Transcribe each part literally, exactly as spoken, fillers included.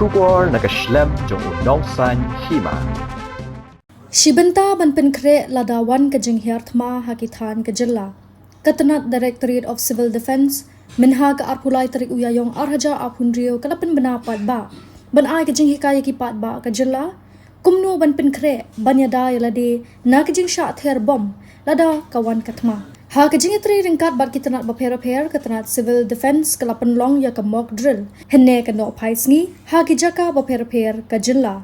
Khubor na ka shlem jong u nongsan hima. Shi bynta ban pynkhreh lada wan ka jinghiar thma ha ki thain ka jylla, ka tnat Directorate of Civil Defence mynha ka arphew lai tarik u Ïaïong ar hajar arphew hynriew ka la pynbna paidbah ban ai ka jinghikai ïa ki paidbah ka jylla kumno ban pynkhreh ban ïada ïa lade na ka jingshah ther bom lada ka wan ka thma. Ha ka jingïatrei ryngkat bad ki tnat bapher bapher, ka tnat Civil Defence ka la pynlong ïa ka mock drill hynne ka nohphai sngi ha ki jaka bapher bapher ka jylla.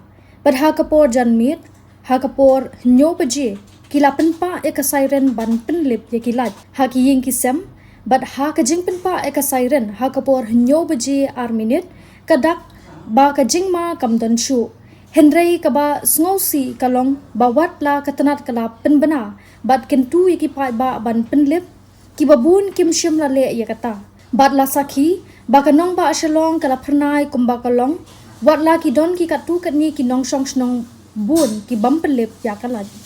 Bad ha ka por janmiet, ha ka por hynñiew baje, ki la pynpah ïa ka siren ban pynlip ïa ki light ha ki ïing ki sem. Bad ha ka jingpynpah ïa ka siren ha ka por hynñiew baje ar minit, ka dak ba ka jingma kam don shuh. Hynrei kaba sngewsih ka long ba wat la ka tnat ka la pynbna bad kyntu ïa ki paidbah ban pynlip, kiba bun kim shym la leh ïa kata. Bad la sakhi ba ka nongbah Shillong ka la phyrnai kumba ka long, wat la ki don ki katto katne ki nongshong shnong bun ki bym pynlip ïa ka light.